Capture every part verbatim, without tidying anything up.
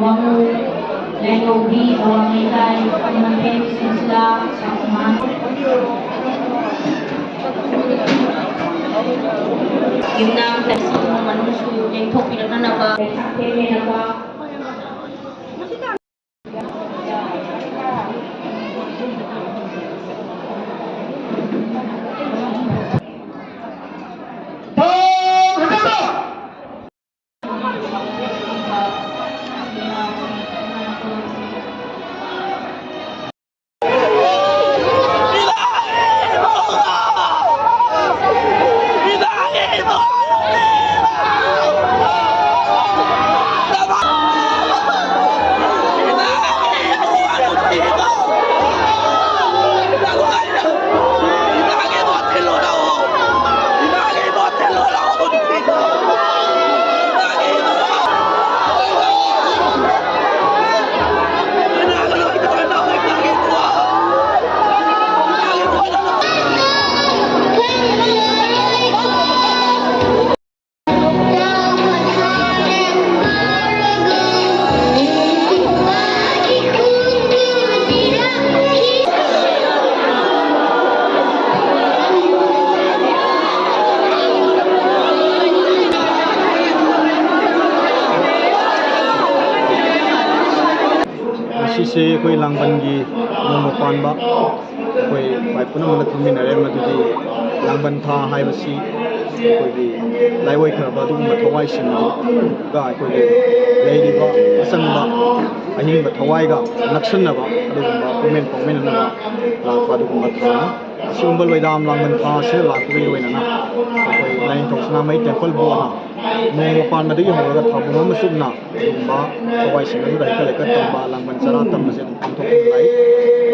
ꯋꯥꯉꯨ, ꯂꯥꯏꯀꯧꯕꯤ, ꯑꯋꯥꯡ ꯂꯩꯀꯥꯏ, ꯈꯨꯃꯟꯊꯦꯝ ꯁꯨꯁꯤꯂꯥ, ꯁꯥꯈꯨꯃꯥꯟ꯫ ꯌꯨꯝꯅꯥꯝ ꯇꯥꯏꯁꯤ ꯏꯃꯨꯡ ꯃꯅꯨꯡꯁꯨ ꯌꯩꯊꯣꯛꯄꯤꯔꯛꯅꯅꯕ꯫ ꯉꯁꯤꯁꯦ ꯑꯩꯈꯣꯏ ꯂꯥꯡꯕꯟꯒꯤ ꯅꯣꯡꯃ ꯄꯥꯟꯕ ꯑꯩꯈꯣꯏ ꯚꯥꯏ ꯄꯨꯝꯅꯃꯛꯅ ꯈꯪꯃꯤꯟꯅꯔꯦ꯫ ꯃꯗꯨꯗꯤ ꯂꯥꯡꯕꯟ ꯊꯥ ꯍꯥꯏꯕꯁꯤ ꯑꯩꯈꯣꯏꯒꯤ ꯂꯥꯏꯑꯣꯏꯈ꯭ꯔꯕ ꯑꯗꯨꯒꯨꯝꯕ ꯊꯋꯥꯏꯁꯤꯡꯗꯨꯒ ꯑꯩꯈꯣꯏꯒꯤ ꯂꯩꯔꯤꯕ ꯑꯆꯪꯕ ꯑꯍꯤꯡꯕ ꯊꯋꯥꯏꯒ ꯅꯛꯁꯟꯅꯕ ꯑꯗꯨꯒꯨꯝꯕ ꯄꯨꯛꯃꯦꯟ ꯄꯥꯎꯃꯤꯟꯅꯅꯕ ꯂꯥꯛꯄ ꯑꯗꯨꯒꯨꯝꯕ ꯊꯥꯅꯤ꯫ ꯑꯁꯤꯒꯨꯝꯕ ꯂꯣꯏꯗꯥꯝ ꯂꯥꯡꯕꯟ ꯊꯥ ꯑꯁꯤꯗ ꯂꯥꯛꯄꯒꯤ ꯂꯣꯏꯅꯅ ꯑꯩꯈꯣꯏ ꯂꯥꯏꯅꯤꯡꯊꯧ ꯁꯅꯥꯃꯍꯤ ꯇꯦꯝꯄꯜ ꯕꯣꯔꯗꯅ ꯅꯣꯡꯃ ꯄꯥꯟꯕꯗꯒꯤ ꯍꯧꯔꯒ ꯊꯥꯕꯨꯡ ꯑꯃ ꯆꯨꯞꯅ ꯑꯗꯨꯒꯨꯝꯕ ꯊꯋꯥꯏꯁꯤꯡ ꯑꯗꯨꯗ ꯍꯩꯀꯠ ꯂꯩꯀꯠ ꯇꯝꯕ, ꯂꯥꯡꯕꯟ ꯆꯔꯥ ꯇꯝꯕꯁꯦ ꯑꯗꯨꯝ ꯄꯥꯡꯊꯣꯛꯄ ꯂꯥꯛꯏ꯫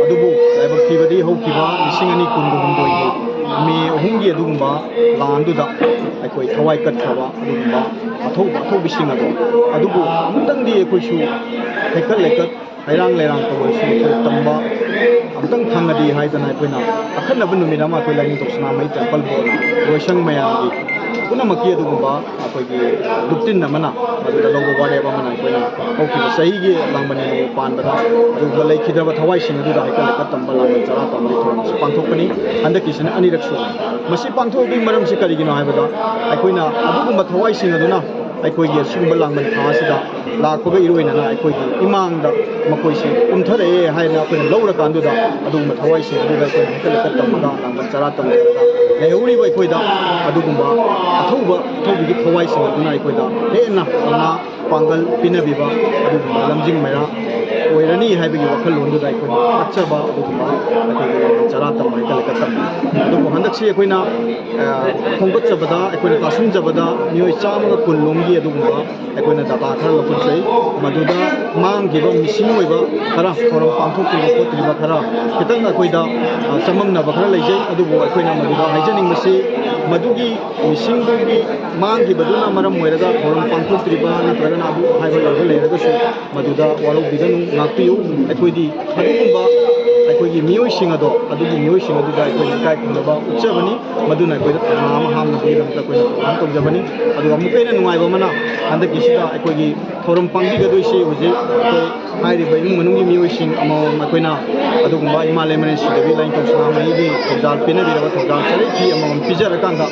ꯑꯗꯨꯕꯨ ꯂꯥꯏꯕꯛ ꯊꯤꯕꯗꯤ ꯍꯧꯈꯤꯕ ꯂꯤꯁꯤꯡ ꯑꯅꯤ ꯀꯨꯟꯒ ꯍꯨꯝꯗꯣꯏꯒꯤ ꯃꯦ ꯑꯍꯨꯝꯒꯤ ꯑꯗꯨꯒꯨꯝꯕ ꯂꯥꯟꯗꯨꯗ ꯑꯩꯈꯣꯏ ꯊꯋꯥꯏ ꯀꯠꯈ꯭ꯔꯕ ꯑꯗꯨꯒꯨꯝꯕ ꯑꯊꯧꯕ ꯑꯊꯧꯕꯁꯤꯡ ꯑꯗꯣ, ꯑꯗꯨꯕꯨ ꯑꯃꯨꯛꯇꯪꯗꯤ ꯑꯩꯈꯣꯏꯁꯨ ꯍꯩꯀꯠ ꯂꯩꯀꯠ, ꯍꯩꯔꯥꯡ ꯂꯩꯔꯥꯡ ꯇꯧꯕꯁꯨ ꯑꯩꯈꯣꯏ ꯇꯝꯕ ꯑꯃꯨꯛꯇꯪ ꯐꯪꯉꯗꯤ ꯍꯥꯏꯗꯅ ꯑꯩꯈꯣꯏꯅ ꯑꯈꯟꯅꯕ ꯅꯨꯃꯤꯠ ꯑꯃ ꯑꯩꯈꯣꯏ ꯂꯥꯏꯅꯤꯡꯊꯧ ꯁꯅꯥꯃꯍꯤ ꯇꯦꯝꯄꯜ ꯕꯣꯔꯗꯅ ꯂꯣꯏꯁꯪ ꯃꯌꯥꯝꯒꯤ ꯄꯨꯝꯅꯃꯛꯀꯤ ꯑꯗꯨꯒꯨꯝꯕ ꯑꯩꯈꯣꯏꯒꯤ ꯂꯨꯞꯇꯤꯟ ꯑꯃꯅ, ꯃꯗꯨꯗ ꯂꯧꯕ ꯋꯥꯔꯦꯞ ꯑꯃꯅ ꯑꯩꯈꯣꯏꯅ ꯍꯧꯈꯤꯕ ꯆꯍꯤꯒꯤ ꯂꯥꯡꯕꯟ ꯄꯥꯟꯕꯗ ꯑꯗꯨꯒꯨꯝꯕ ꯂꯩꯈꯤꯗ꯭ꯔꯕ ꯊꯋꯥꯏꯁꯤꯡ ꯑꯗꯨꯗ ꯍꯩꯀꯠ ꯂꯩꯀꯠ ꯇꯝꯕ ꯂꯥꯡꯕꯟ ꯆꯔꯥ ꯇꯝꯕꯒꯤ ꯊꯧꯔꯝ ꯑꯁꯤ ꯄꯥꯡꯊꯣꯛꯄꯅꯤ꯫ ꯍꯟꯗꯛꯀꯤꯁꯤꯅ ꯑꯅꯤꯔꯛ ꯁꯨꯕꯅꯤ꯫ ꯃꯁꯤ ꯄꯥꯡꯊꯣꯛꯄꯒꯤ ꯃꯔꯝꯁꯤ ꯀꯔꯤꯒꯤꯅꯣ ꯍꯥꯏꯕꯗ, ꯑꯩꯈꯣꯏꯅ ꯑꯗꯨꯒꯨꯝꯕ ꯊꯋꯥꯏꯁꯤꯡ ꯑꯗꯨꯅ ꯑꯩꯈꯣꯏꯒꯤ ꯑꯁꯤꯒꯨꯝꯕ ꯂꯥꯡꯕꯟ ꯊꯥ ꯑꯁꯤꯗ ꯂꯥꯛꯄꯒ ꯏꯔꯣꯏꯅꯅ ꯑꯩꯈꯣꯏꯒꯤ ꯏꯃꯥꯡꯗ ꯃꯈꯣꯏꯁꯤ ꯀꯨꯝꯊꯔꯛꯑꯦ ꯍꯥꯏꯅ ꯑꯩꯈꯣꯏꯅ ꯂꯧꯔꯀꯥꯟꯗꯨꯗ, ꯑꯗꯨꯒꯨꯝꯕ ꯊꯋꯥꯏꯁꯤꯡ ꯑꯗꯨꯗ ꯑꯩꯈꯣꯏꯅ ꯍꯩꯀꯠ ꯂꯩꯀꯠ ꯇꯝꯃꯒ ꯂꯥꯡꯕꯟ ꯆꯔꯥ ꯇꯝꯃꯒ ꯂꯩꯍꯧꯔꯤꯕ ꯑꯩꯈꯣꯏꯗ ꯑꯗꯨꯒꯨꯝꯕ ꯑꯊꯧꯕ ꯑꯊꯧꯕꯒꯤ ꯊꯋꯥꯏꯁꯤꯡ ꯑꯗꯨꯅ ꯑꯩꯈꯣꯏꯗ ꯍꯦꯟꯅ ꯄꯥꯡꯒꯜ ꯄꯤꯅꯕꯤꯕ ꯑꯗꯨꯒꯨꯝꯕ ꯂꯝꯖꯤꯡ ꯃꯩꯔꯥ ꯑꯣꯏꯔꯅꯤ ꯍꯥꯏꯕꯒꯤ ꯋꯥꯈꯜꯂꯣꯟꯗꯨꯗ ꯑꯩꯈꯣꯏꯅ ꯀꯠꯆꯕ ꯑꯗꯨꯒꯨꯝꯕ ꯑꯩꯈꯣꯏꯒꯤ ꯆꯔꯥ ꯇꯝꯕ ꯍꯩꯀꯠ ꯂꯩꯀꯠ ꯇꯝꯕ꯫ ꯑꯗꯨꯕꯨ ꯍꯟꯗꯛꯁꯤ ꯑꯩꯈꯣꯏꯅ, ꯑ, ꯈꯣꯝꯒꯠꯆꯕꯗ, ꯑꯩꯈꯣꯏꯅ ꯇꯥꯁꯤꯟꯖꯕꯗ ꯃꯤꯑꯣꯏ ꯆꯥꯝꯃꯒ ꯀꯨꯟ ꯂꯣꯝꯒꯤ ꯑꯗꯨꯒꯨꯝꯕ ꯑꯩꯈꯣꯏꯅ ꯗꯇꯥ ꯈꯔ ꯂꯧꯈꯠꯆꯩ꯫ ꯃꯗꯨꯗ ꯃꯥꯡꯈꯤꯕ ꯃꯤꯁꯤꯡ ꯑꯣꯏꯕ ꯈꯔ, ꯊꯧꯔꯝ ꯄꯥꯡꯊꯣꯛꯇ꯭ꯔꯤꯕ ꯈꯣꯠꯇ꯭ꯔꯤꯕ ꯈꯔ, ꯈꯤꯇꯪ ꯑꯩꯈꯣꯏꯗ, ꯑ, ꯆꯃꯝꯅꯕ ꯈꯔ ꯂꯩꯖꯩ꯫ ꯑꯗꯨꯕꯨ ꯑꯩꯈꯣꯏꯅ ꯃꯗꯨꯗ ꯍꯥꯏꯖꯅꯤꯡꯕꯁꯤ, ꯃꯗꯨꯒꯤ ꯃꯤꯁꯤꯡꯗꯨꯒꯤ ꯃꯥꯡꯈꯤꯕꯗꯨꯅ ꯃꯔꯝ ꯑꯣꯏꯔꯒ ꯊꯧꯔꯝ ꯄꯥꯡꯊꯣꯛꯇ꯭ꯔꯤꯕ ꯅꯠꯇ꯭ꯔꯒꯅ ꯑꯗꯨ ꯍꯥꯏꯕ ꯂꯩꯕ ꯂꯩꯔꯒꯁꯨ, ꯃꯗꯨꯗ ꯋꯥꯔꯧꯕꯤꯒꯅꯨ, ꯉꯥꯛꯄꯤꯌꯨ꯫ ꯑꯩꯈꯣꯏꯗꯤ ꯑꯗꯨꯒꯨꯝꯕ ꯑꯩꯈꯣꯏꯒꯤ ꯃꯤꯑꯣꯏꯁꯤꯡ ꯑꯗꯣ, ꯑꯗꯨꯒꯤ ꯃꯤꯑꯣꯏꯁꯤꯡ ꯑꯗꯨꯗ ꯑꯩꯈꯣꯏꯅ ꯏꯀꯥꯏ ꯈꯨꯝꯅꯕ ꯎꯠꯆꯕꯅꯤ꯫ ꯃꯗꯨꯅ ꯑꯩꯈꯣꯏꯗ ꯊꯧꯅꯥ ꯑꯃ ꯍꯥꯞꯅꯕꯒꯤꯗꯃꯛꯇ ꯑꯩꯈꯣꯏꯅ ꯊꯧꯔꯥꯡ ꯇꯧꯖꯕꯅꯤ꯫ ꯑꯗꯨꯒ ꯑꯃꯨꯛꯀ ꯍꯦꯟꯅ ꯅꯨꯡꯉꯥꯏꯕ ꯑꯃꯅ, ꯍꯟꯗꯛꯀꯤꯁꯤꯗ ꯑꯩꯈꯣꯏꯒꯤ ꯊꯧꯔꯝ ꯄꯥꯡꯕꯤꯒꯗꯣꯏꯁꯤ ꯍꯧꯖꯤꯛ ꯑꯩꯈꯣꯏ ꯍꯥꯏꯔꯤꯕ ꯏꯃꯨꯡ ꯃꯅꯨꯡꯒꯤ ꯃꯤꯑꯣꯏꯁꯤꯡ ꯑꯃꯃꯝ ꯑꯩꯈꯣꯏꯅ ꯑꯗꯨꯒꯨꯝꯕ ꯏꯃꯥ ꯂꯩꯃꯔꯦꯟ ꯁꯤꯗꯕꯤ ꯂꯥꯏꯅꯤꯡꯊꯧ ꯁꯅꯥꯃꯍꯤꯒꯤ ꯊꯧꯖꯥꯜ ꯄꯤꯅꯕꯤꯔꯕ ꯊꯧꯖꯥꯜ ꯆꯔꯩ ꯐꯤ ꯑꯃꯃꯝ ꯄꯤꯖꯔꯀꯥꯟꯗ,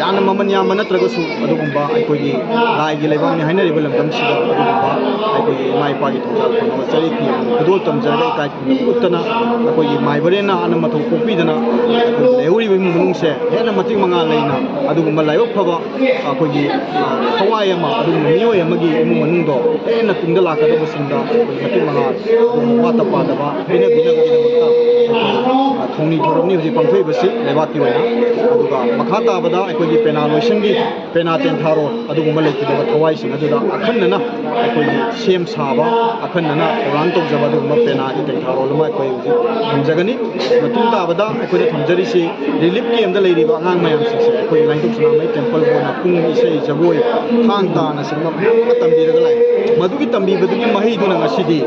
ꯌꯥꯝꯅ ꯃꯃꯜ ꯌꯥꯝꯕ ꯅꯠꯇ꯭ꯔꯒꯁꯨ ꯑꯗꯨꯒꯨꯝꯕ ꯑꯩꯈꯣꯏꯒꯤ ꯂꯥꯏꯒꯤ ꯂꯩꯕꯥꯛꯅꯤ ꯍꯥꯏꯅꯔꯤꯕ ꯂꯝꯗꯝꯁꯤꯗ ꯑꯗꯨꯒꯨꯝꯕ ꯑꯩꯈꯣꯏꯒꯤ ꯏꯃꯥ ꯏꯄꯥꯒꯤ ꯊꯧꯖꯥꯜ ꯐꯅꯕ ꯆꯔꯩ ꯐꯤ ꯑꯃꯃꯝ ꯈꯨꯗꯣꯜ ꯇꯝꯖꯔꯒ ꯏꯀꯥꯏ ꯈꯨꯝꯅꯕ ꯎꯠꯇꯅ ꯑꯩꯈꯣꯏꯒꯤ ꯃꯥꯏꯕꯔꯦꯟꯅ ꯑꯅꯝ ꯑꯊꯧ ꯄꯣꯛꯄꯤꯗꯅ ꯑꯩꯈꯣꯏꯒꯤ ꯂꯩꯍꯧꯔꯤꯕ ꯏꯃꯨꯡ ꯃꯅꯨꯡꯁꯦ ꯍꯦꯟꯅ ꯃꯇꯤꯛ ꯃꯉꯥ ꯂꯩꯅ ꯑꯗꯨꯒꯨꯝꯕ ꯂꯥꯏꯕꯛ ꯐꯕ ꯑꯩꯈꯣꯏꯒꯤ, ꯑ, ꯊꯋꯥꯏ ꯑꯃ, ꯑꯗꯨꯒꯨꯝꯕ ꯃꯤꯑꯣꯏ ꯑꯃꯒꯤ ꯏꯃꯨꯡ ꯃꯅꯨꯡꯗꯣ ꯍꯦꯟꯅ ꯇꯨꯡꯗ ꯂꯥꯛꯀꯗꯧꯕꯁꯤꯡꯗ ꯑꯩꯈꯣꯏꯒꯤ ꯃꯇꯤꯛ ꯃꯉꯥ ꯋꯥꯠꯇ ꯄꯥꯗꯕ ꯄꯤꯅꯕꯤꯅꯕꯒꯤꯗꯃꯛꯇ ꯑꯩꯈꯣꯏ, ꯑ, ꯊꯧꯅꯤ ꯊꯧꯔꯝꯅꯤ ꯍꯧꯖꯤꯛ ꯄꯥꯡꯊꯣꯛꯏꯕꯁꯤ ꯂꯩꯕꯥꯛꯀꯤ ꯑꯣꯏꯅ꯫ ꯑꯗꯨꯒ ꯃꯈꯥ ꯇꯥꯕꯗ ꯑꯩꯈꯣꯏꯒꯤ ꯄꯦꯅꯥ ꯂꯣꯏꯁꯪꯒꯤ ꯄꯦꯅꯥ ꯇꯦꯟꯊꯥꯔꯣꯜ ꯑꯗꯨꯒꯨꯝꯕ ꯂꯩꯈꯤꯗꯕ ꯊꯋꯥꯏꯁꯤꯡ ꯑꯗꯨꯗ ꯑꯈꯟꯅꯅ ꯑꯩꯈꯣꯏꯒꯤ ꯁꯦꯝ ꯁꯥꯕ, ꯑꯈꯟꯅꯅ ꯊꯧꯔꯥꯡ ꯇꯧꯖꯕ ꯑꯗꯨꯒꯨꯝꯕ ꯄꯦꯅꯥꯒꯤ ꯇꯦꯟꯊꯥꯔꯣꯜ ꯑꯃ ꯑꯩꯈꯣꯏ ꯍꯧꯖꯤꯛ ꯊꯝꯖꯒꯅꯤ꯫ ꯃꯇꯨꯡ ꯇꯥꯕꯗ ꯑꯩꯈꯣꯏꯅ ꯊꯝꯖꯔꯤꯁꯤ ꯔꯤꯂꯤꯐ ꯀꯦꯝꯗ ꯂꯩꯔꯤꯕ ꯑꯉꯥꯡ ꯃꯌꯥꯝꯁꯤꯡꯁꯦ ꯑꯩꯈꯣꯏꯒꯤ ꯂꯥꯏꯅꯤꯡꯊꯧ ꯁꯅꯥꯃꯍꯤ ꯇꯦꯝꯄꯜ ꯕꯣꯔꯗꯅ ꯄꯨꯡ ꯏꯁꯩ ꯖꯒꯣꯏ ꯊꯥꯡ ꯇꯥꯅꯆꯤꯡꯕ ꯃꯌꯥꯝ ꯑꯃ ꯇꯝꯕꯤꯔꯒ ꯂꯥꯛꯑꯦ꯫ ꯃꯗꯨꯒꯤ ꯇꯝꯕꯤꯕꯗꯨꯒꯤ ꯃꯍꯩꯗꯨꯅ ꯉꯁꯤꯗꯤ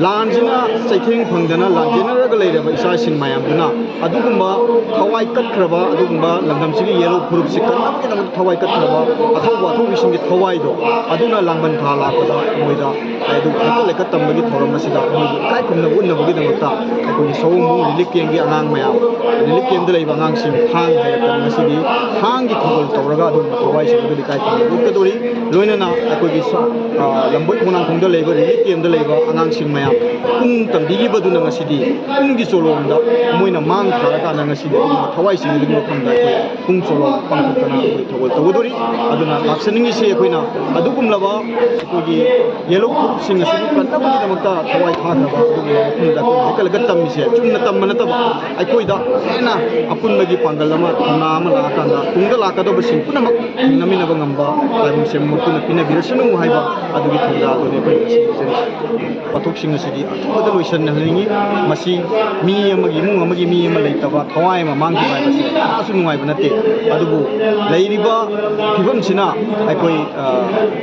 ꯂꯥꯟꯁꯤꯅ ꯆꯩꯊꯦꯡ ꯐꯪꯗꯅ ꯂꯥꯟꯖꯦꯟꯅꯔꯒ ꯂꯩꯔꯕ ꯏꯆꯥꯁꯤꯡ ꯃꯌꯥꯝꯗꯨꯅ ꯑꯗꯨꯒꯨꯝꯕ ꯊꯋꯥꯏ ꯀꯠꯈ꯭ꯔꯕ, ꯑꯗꯨꯒꯨꯝꯕ ꯂꯝꯗꯝꯁꯤꯒꯤ ꯌꯦꯜꯍꯧ ꯐꯨꯔꯨꯞꯁꯤ ꯀꯟꯅꯕꯒꯤꯗꯃꯛꯇ ꯊꯋꯥꯏ ꯀꯠꯈ꯭ꯔꯕ ꯑꯊꯧꯕ ꯑꯊꯧꯕꯤꯁꯤꯡꯒꯤ ꯊꯋꯥꯏꯗꯣ, ꯑꯗꯨꯅ ꯂꯥꯡꯕꯟ ꯊꯥ ꯂꯥꯛꯄꯗ ꯃꯣꯏꯗ ꯑꯗꯨ ꯍꯦꯛꯇ ꯂꯩꯈꯠ ꯇꯝꯕꯒꯤ ꯊꯧꯔꯝ ꯑꯁꯤꯗ ꯃꯣꯏꯕꯨ ꯏꯀꯥꯏ ꯈꯨꯝꯅꯕ ꯎꯠꯅꯕꯒꯤꯗꯃꯛꯇ ꯑꯩꯈꯣꯏꯒꯤ ꯁꯑꯣꯝꯕꯨꯡ ꯔꯤꯂꯤꯐ ꯀꯦꯝꯒꯤ ꯑꯉꯥꯡ ꯃꯌꯥꯝ, ꯔꯤꯂꯤꯐ ꯀꯦꯝꯗ ꯂꯩꯕ ꯑꯉꯥꯡꯁꯤꯡ ꯊꯥꯡ ꯍꯥꯏꯔꯛꯇꯅ ꯉꯁꯤꯗꯤ ꯊꯥꯡꯒꯤ ꯊꯧꯒꯜ ꯇꯧꯔꯒ ꯑꯗꯨꯒꯨꯝꯕ ꯊꯋꯥꯏꯁꯤꯡ ꯑꯗꯨꯗ ꯏꯀꯥꯏ ꯈꯨꯝꯅꯕ ꯎꯠꯀꯗꯧꯔꯤ꯫ ꯂꯣꯏꯅꯅ ꯑꯩꯈꯣꯏꯒꯤ ꯁ-, ꯑ, ꯂꯝꯕꯣꯏ ꯈꯣꯡꯅꯥꯡꯈꯣꯡꯗ ꯂꯩꯕ ꯔꯤꯂꯤꯐ ꯀꯦꯝꯗ ꯂꯩꯕ ꯑꯉꯥꯡꯁꯤꯡ ꯃꯌꯥꯝ ꯄꯨꯡ ꯇꯝꯕꯤꯈꯤꯕꯗꯨꯅ ꯉꯁꯤꯗꯤ ꯄꯨꯡꯒꯤ ꯆꯣꯂꯣꯝꯗ ꯃꯣꯏꯅ ꯃꯥꯡ ꯊꯥꯔꯀꯥꯟꯗ ꯉꯁꯤꯗꯤ ꯑꯗꯨꯒꯨꯝꯕ ꯊꯋꯥꯏꯁꯤꯡ ꯑꯗꯨꯒꯤ ꯃꯐꯝꯗ ꯑꯩꯈꯣꯏ ꯄꯨꯡ ꯆꯣꯂꯣꯝ ꯄꯥꯡꯊꯣꯛꯇꯅ ꯑꯩꯈꯣꯏ ꯊꯧꯒꯜ ꯇꯧꯒꯗꯧꯔꯤ꯫ ꯑꯗꯨꯅ ꯂꯥꯛꯆꯅꯤꯡꯉꯤꯁꯤ ꯑꯩꯈꯣꯏꯅ ꯑꯗꯨꯒꯨꯝꯂꯕ ꯑꯩꯈꯣꯏꯒꯤ ꯌꯦꯜꯍꯧ ꯐꯨꯔꯨꯞꯁꯤꯡ ꯑꯁꯤꯕꯨ ꯀꯟꯅꯕꯒꯤꯗꯃꯛꯇ ꯊꯋꯥꯏ ꯊꯥꯈ꯭ꯔꯕ ꯑꯗꯨꯒꯨꯝꯂꯕ ꯃꯐꯝꯗ ꯑꯩꯈꯣꯏꯅ ꯍꯦꯛꯀꯠꯂꯒ ꯇꯝꯃꯤꯁꯦ ꯆꯨꯝꯅ ꯇꯝꯕ ꯅꯠꯇꯕ, ꯑꯩꯈꯣꯏꯗ ꯍꯦꯟꯅ ꯑꯄꯨꯟꯕꯒꯤ ꯄꯥꯡꯒꯜ ꯑꯃ, ꯊꯧꯅꯥ ꯑꯃ ꯂꯥꯛꯑꯀꯥꯟꯗ ꯇꯨꯡꯗ ꯂꯥꯛꯀꯗꯧꯕꯁꯤꯡ ꯄꯨꯝꯅꯃꯛ ꯊꯦꯡꯅꯃꯤꯟꯅꯕ ꯉꯝꯕ ꯇꯥꯏꯕꯪꯁꯦꯝꯕ ꯃꯄꯨꯅ ꯄꯤꯅꯕꯤꯔꯁꯅꯨ ꯍꯥꯏꯕ ꯑꯗꯨꯒꯤ ꯊꯧꯗꯥꯡꯗꯨꯅꯤ ꯑꯩꯈꯣꯏꯅ ꯉꯁꯤ ꯄꯤꯖꯔꯤꯁꯦ꯫ ꯄꯣꯠꯊꯣꯛꯁꯤꯡ ꯑꯁꯤꯗꯤ ꯑꯊꯨꯕꯗ ꯂꯣꯏꯁꯤꯟꯍꯟꯅꯤꯡꯉꯤ꯫ ꯃꯁꯤ ꯃꯤ ꯑꯃꯒꯤ, ꯏꯃꯨꯡ ꯑꯃꯒꯤ ꯃꯤ ꯑꯃ ꯂꯩꯇꯕ, ꯊꯋꯥꯏ ꯑꯃ ꯃꯥꯡꯈꯤꯕ ꯍꯥꯏꯕꯁꯤ ꯀꯌꯥꯁꯨ ꯅꯨꯡꯉꯥꯏꯕ ꯅꯠꯇꯦ꯫ ꯑꯗꯨꯕꯨ ꯂꯩꯔꯤꯕ ꯐꯤꯕꯝꯁꯤꯅ ꯑꯩꯈꯣꯏ, ꯑ,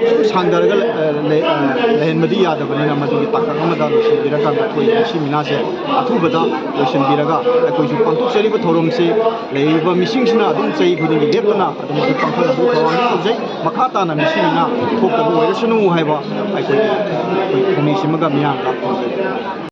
ꯁꯨꯝ ꯁꯥꯡꯊꯔꯒ, ꯑ, ꯂꯩ-, ꯑ, ꯂꯩꯍꯟꯕꯗꯤ ꯌꯥꯗꯕꯅꯤꯅ ꯃꯗꯨꯒꯤ ꯇꯥꯡꯀꯛ ꯑꯃꯗ ꯂꯣꯏꯁꯤꯟꯕꯤꯔꯀꯥꯟꯗ ꯑꯩꯈꯣꯏ ꯉꯁꯤ ꯃꯤꯅꯥꯁꯦ ꯑꯊꯨꯕꯗ ꯂꯣꯏꯁꯤꯟꯕꯤꯔꯒ ꯑꯩꯈꯣꯏꯁꯨ ꯄꯥꯡꯊꯣꯛꯆꯔꯤꯕ ꯊꯧꯔꯝꯁꯤ ꯂꯩꯔꯤꯕ ꯃꯤꯁꯤꯡꯁꯤꯅ ꯑꯗꯨꯝ ꯆꯍꯤ ꯈꯨꯗꯤꯡꯒꯤ ꯂꯦꯞꯇꯅ ꯑꯗꯨꯝ ꯄꯥꯡꯊꯣꯛꯅꯕꯒꯤ ꯊꯧꯔꯥꯡꯗꯤ ꯇꯧꯖꯩ꯫ ꯃꯈꯥ ꯇꯥꯅ ꯃꯤꯁꯤꯡꯁꯤꯅ ꯊꯣꯛꯇꯕ ꯑꯣꯏꯔꯁꯅꯨ ꯍꯥꯏꯕ ꯑꯩꯈꯣꯏꯒꯤ, ꯑꯩꯈꯣꯏ ꯈꯣꯡꯅꯤꯡꯁꯤꯃꯒ ꯃꯤꯌꯥꯝꯗ ꯊꯝꯖꯒꯦ꯫